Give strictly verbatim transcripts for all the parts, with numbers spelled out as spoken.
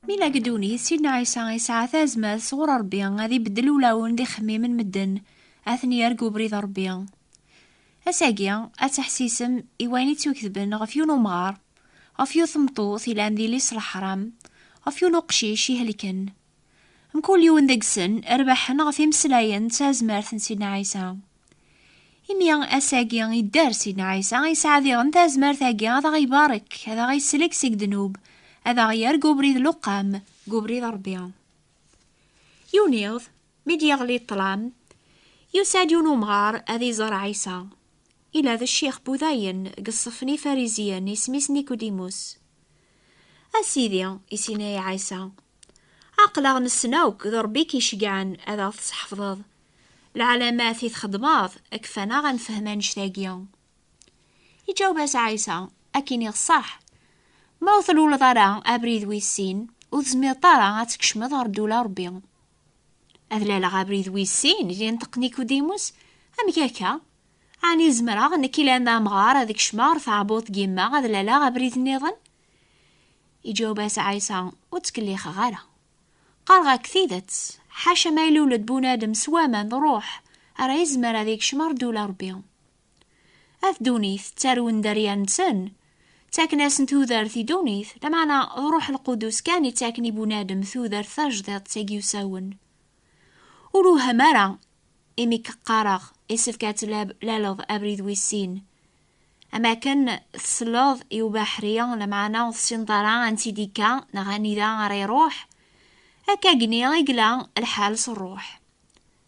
Mi la deg ddunit, Sidna Ɛisa yesɛa tazmert sɣur Ṛebbi ad ibeddel ulawen d ixemmimen n medden, ad ten-yerr deg ubrid n Ṛebbi. Ass-agi, ad teḥsisem i wayen i ttwaketben ɣef yiwen umɣar, ɣef yiwet tmeṭṭut ilan di lis leḥram, ɣef yiwen uqcic ihelken. Mkul yiwen deg-sen rbaḥen ɣef imeslayen d tazmert n Sidna Ɛisa. Imi ass-agi idder Sidna Ɛisa, yesɛa diɣen tazmert-agi ad aɣ-ibarek, ad aɣ-isellek seg ddnub, ad aɣ-yerr deg ubrid n luqqam, deg ubrid n Ṛebbi. Yiwen iḍ, mi d-yeɣli ṭṭlam, yusa-d yiwen umɣar ad iẓer Ɛisa. Ila d ccix n Wudayen deg ṣṣef n Ifariziyen, isem-is Nikudimus. A Sidi, i s-yenna i Ɛisa, aql-aɣ nessen akk d Ṛebbi i k-iceggɛen ad aɣ-tesḥefḍeḍ. Lɛalamat i txeddmeḍ kfan-aɣ ad nefhem annect-agi. Iǧaweb-as Ɛisa, ad k-iniɣ ṣṣeḥ, ma ur tluleḍ ara abrid wis sin, ur tezmireḍ ara ad tkecmeḍ ɣer ddula Ṛebbi. Ad laleɣ abrid wis sin, yenṭeq Nikudimus, amek akka? Ɛni zemreɣ, nekk ilan d amɣar, ad kecmeɣ ɣer tɛebbuḍt n yemma, ad laleɣ abrid nniḍen? Iǧaweb-as Ɛisa, ur ttkellixeɣ ara. Qqareɣ-ak tidet, ḥaca ma ilul-d bunadem s waman d ṛṛuḥ, ara yezmer ad ikcem ɣer ddula Ṛebbi. At ddunit ttarwen dderya-nsen, ttaken-asen tudert i ddunit, lameɛna d Ṛuḥ Lqudus kan ittaken i bunadem tudert tajdiṭ tagi usawen. Ur uhem ara, imi k-qqareɣ, isefk ad tlab-, laleḍ abrid wis sin. Am akken tselleḍ i ubeḥri, lameɛna ur tessineḍ ara ansi d-ikka neɣ anida ara iruḥ, akka agni i yella lḥal s ṛṛuḥ.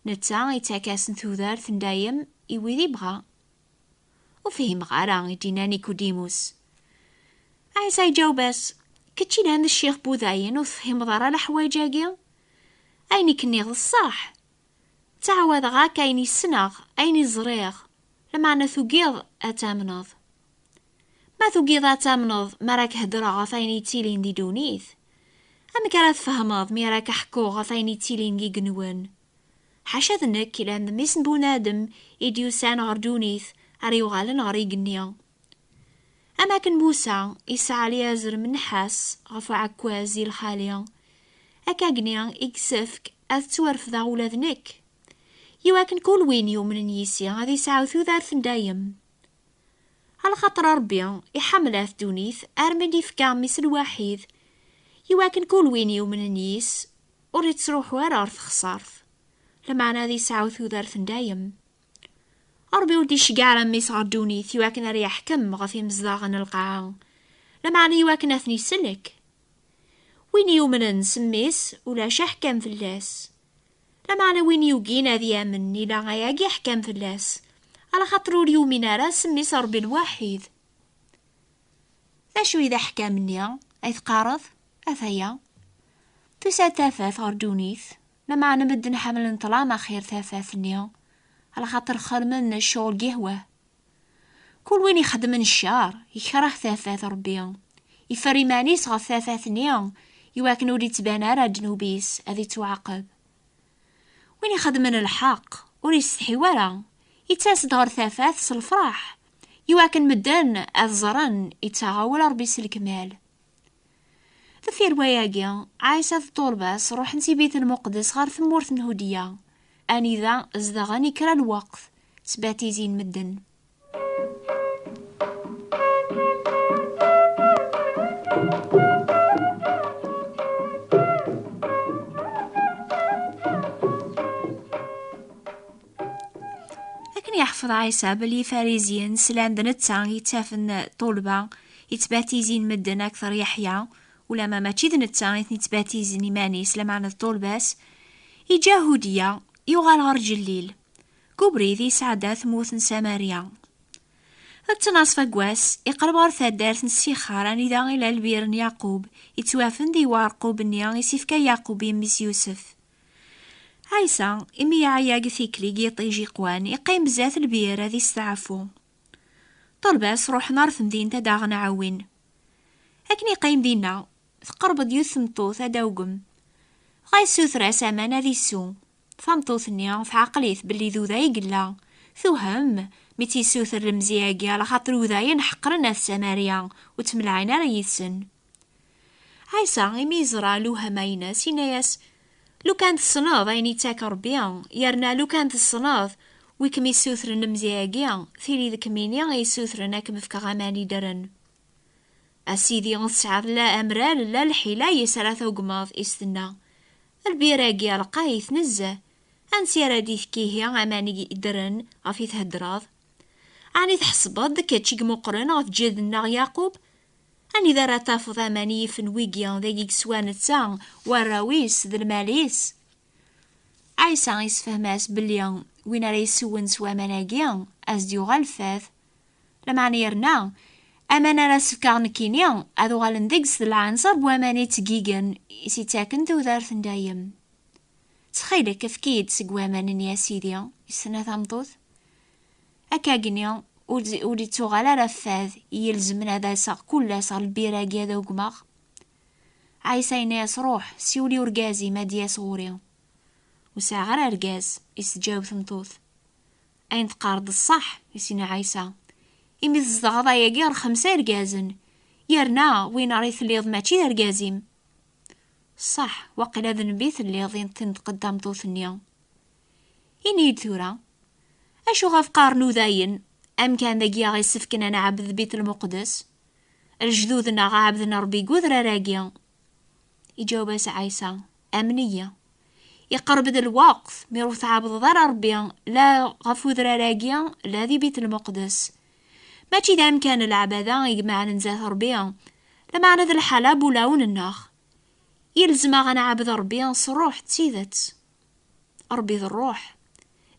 Netta ittak-asen tudert n dayem i wid ibɣa. Ur fhimeɣ ara, i d-yenna Nikudimus. Ɛisa iǧaweb-as, kečč ilan d ccix n Wudayen, ur tefhimeḍ ara leḥwayeǧ-agi? Ayen i k-nniɣ d ṣṣeḥ. Ttɛawadeɣ-ak ayen i ssneɣ, ayen i ẓriɣ, lameɛna tugiḍ ad tamneḍ. Ma tugiḍ ad tamneḍ mi ara k-heddreɣ ɣef ayen yettilin di ddunit, amek ara tfehmeḍ mi ara k-ḥkuɣ ɣef ayen yettilin deg igenwen? Ḥaca d nekk ilan d mmi-s n bunadem i d-yusan ɣer ddunit ara yuɣalen ɣer igenni. Am akken Musa isɛa lyazer n nnḥas ɣef uɛekkaz i lxali, akka agni i yessefk ad ttwarefdeɣ ula d nekk, iwakken kul win yumnen yis-i ad isɛu tudert n dayem. Alaxaṭer Ṛebbi iḥemmel at ddunit armi d-ifka mmi-s lwaḥid, iwakken kul win yumnen yis ur ittruḥu ara ɣer texṣart, lameɛna ad isɛu tudert n dayem. Ṛebbi ur d-iceggeɛ ara mmi-s ɣer ddunit iwakken ara yeḥkem ɣef imezdaɣen n lqaɛa, lameɛna iwakken ad ten-isellek. Win yumnen s mmi-s, ulac aḥkam fell-as. Lameɛna win yugin ad yamen, ila ayagi aḥkam fell-as, alaxaṭer ur yumin ara s mmi-s Ṛebbi lwaḥid. D acu i d aḥkam-nni ay teqqareḍ? Ataya. Tusa-d tafat ɣer ddunit, lameɛna medden ḥemmlen ṭṭlam axir tafat-nni, alaxaṭer xedmen ccɣel deg ihwa. Kul win ixeddmen ccer, ikreh tafat Ṛebbi. Iffer iman-is ɣef tafat-nni, iwakken ur d-ittban ara ddnub-is, ad ittwaɛaqeb. Win ixeddmen lḥeqq, ur isetḥi wara, ittas-d ɣer tafat s lefṛaḥ, iwakken medden ad ẓren ittaɣ awal Ṛebbi s lekmal. Deffir wayagi, Ɛisa d ṭṭulba-s ruḥen si Bit Lmuqdes ɣer tmurt n Hudiya, anida zedɣen i kra n lweqt, ttbatizin medden. Akken yeḥfeḍ Ɛisa belli Ifarizyen slan d netta yettafen ṭṭulba, yettbatizin medden akteṛ Yeḥya, ulamma mačči d netta i ten-yettbatizen iman-is, lameɛna d ṭṭulba-s, iǧǧa Hudiya, yuɣal ɣer Ǧellil. Deg ubrid yesɛedda tmurt n Samarya. D ttnaṣfa n wass, iqreb ɣer taddart n Sixar, anida ila lbir n Yaqub, ittwafen di weɛrqub-nni i s-ifka Yaqub i mmi-s Yusef. Ɛisa, imi yeɛya deg tikli n yiṭij iqwan, iqqim zdat lbir ad isteɛfu. Ṭṭulba-s ruḥen ɣer temdint ad aɣen-ɛawin. Akken iqqim dinna, teqreb-d yiwet tmeṭṭut ad d-awgem. Dɣa yessuter-as aman ad isew. Tameṭṭut-nni tɛeql-it belli d uday i yella. Tewhem mi tt-yessuter lemzi-agi, alaxaṭer udayen ḥeqren at Samarya, ur ttemlaɛin ara yid-sen. Ɛisa, imi yeẓra lewhama-ines, yenna-yas: "Lukan tessneḍ ayen yettak Ṛebbi, yerna lukan tessneḍ wi kem-issutren lemzeyya-agi, tili d kemmini i yessutren ad kem-fkeɣ aman iddren." "A Sidi, ur tesɛiḍ la amrar, la lḥila yes ara tugmeḍ," i s-tenna. "Lbir-agi lqayet nezzeh. Ansi ara d-ifk ihi aman iddren ɣef i theddreḍ? Ɛni tḥesbeḍ d kečč i imeqqren ɣef ǧedd-nneɣ Yaqub? Anida ara tafeḍ aman i yifen wigi dagi yeswa netta, warraw-is d lmal-is?" Ɛisa isefhem-as belli win ara yessewwen s waman-agi, ad s-d-yuɣal fad. Lameɛna yerna, aman ara s-fkeɣ nekkini, ad uɣalen deg-s d lɛanṣer n waman yettgigin i s-ittaken tudert n dayem. "Ttxil-k, efk-iyi-d seg waman-nni, a Sidi," i s-tenna tameṭṭut. "Akkagni ur d-, ur d-ittuɣal ara fad i ilezmen ad aseɣ kul ass ɣer lbir-agi ad ugmeɣ." Ɛisa yenna-yas: "Ruḥ, siwel i urgaz-im ad d-yas ɣur-i." "Ur sɛiɣ ara argaz," i s-teǧǧaweb tmeṭṭut. "Ayen teqqareḍ d ṣṣeḥ," i s-yenna Ɛisa, "imi tzedɣeḍ ayagi ɣer xemsa irgazen, yerna win ara telliḍ mačči d argaz-im." "Ṣṣeḥ, waqila d nnbi telliḍ," i tenṭeq-d tameṭṭut-nni. "Ini-yi-d tura, acu ɣef qqaren udayen, amkan dagi i aɣ-isefken ad nɛebd Bit Lmuqdes? Lejdud-nneɣ ɛebden Ṛebbi deg udrar-agi." Iǧaweb-as Ɛisa: "Amen-iyi, iqerreb-d lweqt mi ur tɛebdeḍ ara Ṛebbi, la ɣef udrar-agi, la di Bit Lmuqdes. Mačči d amkan n leɛbada i imeɛnen zdat Ṛebbi, lameɛna d lḥala n wulawen-nneɣ. Yelzem-aɣ ad nɛebd Ṛebbi s ṛṛuḥ d tidet. Ṛebbi d ṛṛuḥ.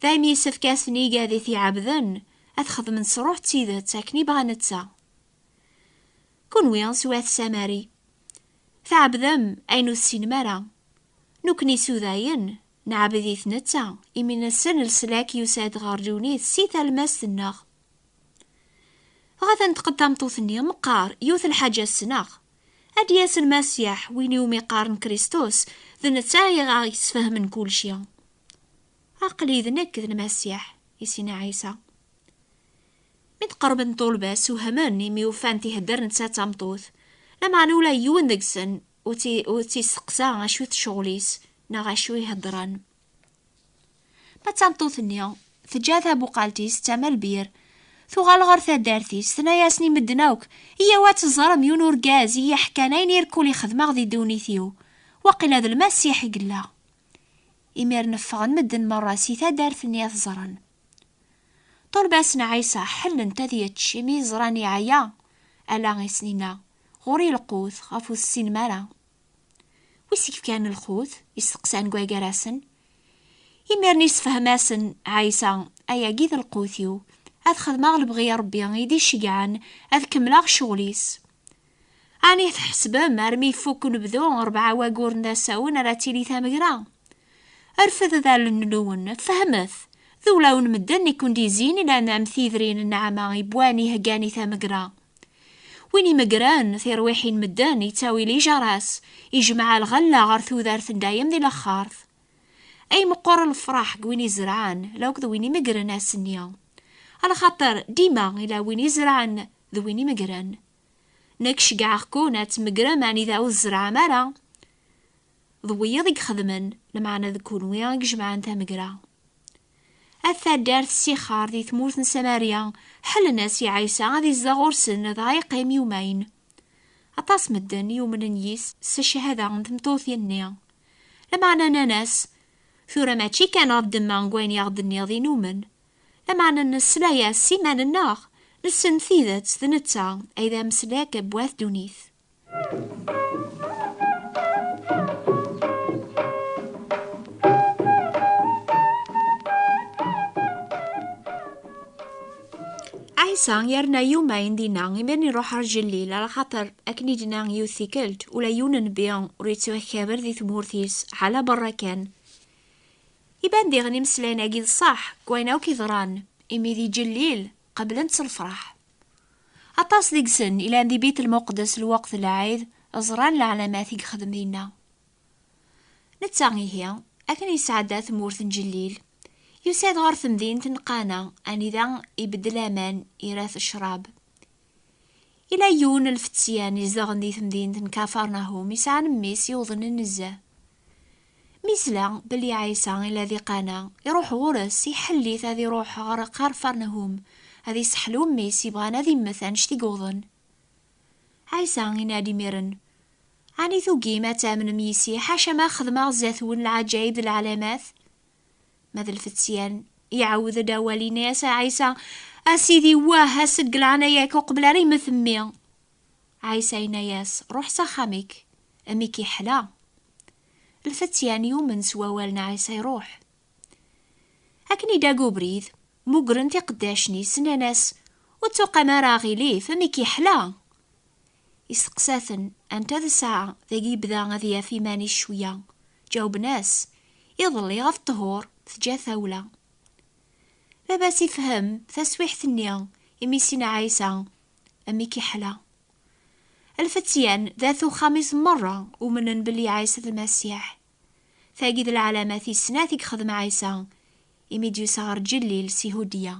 Daymi yessefk-asen i igad i t-iɛebden ad t-xedmen s ṛṛuḥ d tidet, akken ibɣa netta. Kunwi s wat Samari, tɛebdem ayen ur tessinem ara. Nukni s udayen, neɛbed-it netta, imi nessen leslak yusa-d ɣer ddunit si talmast-nneɣ." Dɣa tenṭeq-d tameṭṭut-nni: "Meqqar yiwet lḥaǧa ssneɣ. Ad d-yas Lmasiḥ, win iwumi qqaren Kristus, d netta i ɣ-yesfehmen kulci." "Aql-i d nekk d Lmasiḥ," i s-yenna Ɛisa. Mi d-qerben ṭṭulba, sewhmen imi ufan-t ihedder netta d tameṭṭut, lameɛna ula yiwen deg-sen ur tt-, ur tt-isteqsa acu-t ccɣel-is neɣ acu i heddren. Ma d tameṭṭut-nni, teǧǧa tabuqalt-is d tama lbir, tuɣal ɣer taddart-is, tenna-yasen i medden akk: "Iyyaw ad teẓrem yiwen urgaz i yi-ḥkan ayen irkul i xedmeɣ di ddunit-iw. Waqila d Lmasiḥ i yella." Imiren ffɣen medden merra si taddart-nni ad t-ẓren. Ṭulba-asen Ɛisa, ḥellent ad yečč, imi ẓran yeɛya. Ala i sen-inna: "Ɣur-i lqut, ɣef ur tessinem ara." "Wi s-yefkan lqut?" i steqsan deg wagar-asen. Imiren isefhem-asen Ɛisa: "Ayagi d lqut-iw, ad xedmeɣ lebɣi n Ṛebbi i d-iceggɛen, ad kemmleɣ ccɣel-is. Ɛni tḥesbem armi ifuk unebdu rebɛa waguren d asawen ara tili tamegra? Rfed allen-nwen, fehmet, d ulawen medden i ken-d-izin ilan am tidrin n nneɛma i wwan iheggan i tamegra. Win imegren tirwiḥin medden, yettawi lijaṛ-as, ijmeɛ lɣella ɣer tudert n dayem di laxert. Ay meqqer lefraḥ deg win izerɛen lakked win imegren ass-nni, alaxaṭer dima ila win izerɛen d win imegren. Nekk ceggɛeɣ-ken ad tmegrem anida ur tzerɛem ara. D wiyiḍ i ixedmen, lameɛna d kunwi i ijemɛen tamegra." At taddart ssixar di tmurt n Samarya ḥellen-as i Ɛisa ad izdeɣ ɣur-sen, dɣa yeqqim yumayen. Aṭas medden yumnen yis s cchada n tmeṭṭut-nni. Lameɛna nnan-as: "Tura mačči kan ɣef ddemma n wayen i aɣ-d-tenniḍ i numen, lameɛna nesla-yas s iman-nneɣ, nessen tidet d netta ay d ameslak n wat ddunit." Ɛisa yerna yumayen dinna, imiren iruḥ ar Jellil, alaxaṭer akken i d-nenna yiwet tikkelt, ula yiwen nnbi ur yettwakaber di tmurt-is, ḥala berra kan. Iban diɣen imeslayen-agi d ṣṣeḥ deg wayen akk yeḍran, imi di Jellil qeblen-t s lefraḥ. Aṭas deg-sen ilan di Bit Lmuqdes lweqt n lɛid, ẓran leɛlamat i yexdem dinna. Netta ihi, akken yesɛedda tmurt n Jellil, yusa-d ɣer temdint n Qana, anida ibeddel aman, ira-t ccrab. Ila yiwen n lfetyan izedɣen di temdint n Kafarnahum, isɛan mmi-s yuḍnen nezzeh. Mi yesla belli Ɛisa ila di Qana, iruḥ ɣur-s, iḥell-it ad iruḥ ɣer Kafarnahum, ad iseḥlu mmi-s yebɣan ad immet annect i yuḍen. Ɛisa yenna-d imiren: "Ɛni tugim ad tamnem yis-i, ḥaca ma xedmeɣ zdat-wen lɛaǧayeb d leɛlamat?" Ma d lfetyan, iɛawed-d awal, yenna-yas Ɛisa: "A Sidi, wah, as-d deg leɛnaya-k, uqbel ara immet mmi." Ɛisa yenna-yas: "Ruḥ s axxam-ik, mmi-k iḥla." Lfetyan yumen s wawal n Ɛisa, iruḥ. Akken idda deg ubrid, mugren tiqeddacin-is, nnan-as: "Ur tuqam ara aɣilif, mmi-k iḥla." Isteqsa-ten anta d ssaɛa dagi yebda ad yaf iman-is cwiya. Ǧawben-as: "Iḍelli ɣef ṭṭhur teǧǧa tawla." Baba-s ifhem taswiḥt-nni imi s-yenna Ɛisa: "Mmi-k iḥla." Lfetyan d at uxxam-is merra umnen belli Ɛisa d Lmasiḥ. Tagi d lɛalamat i snat i yexdem Ɛisa imi d-yusa ɣer Ǧellil s Ihudiya.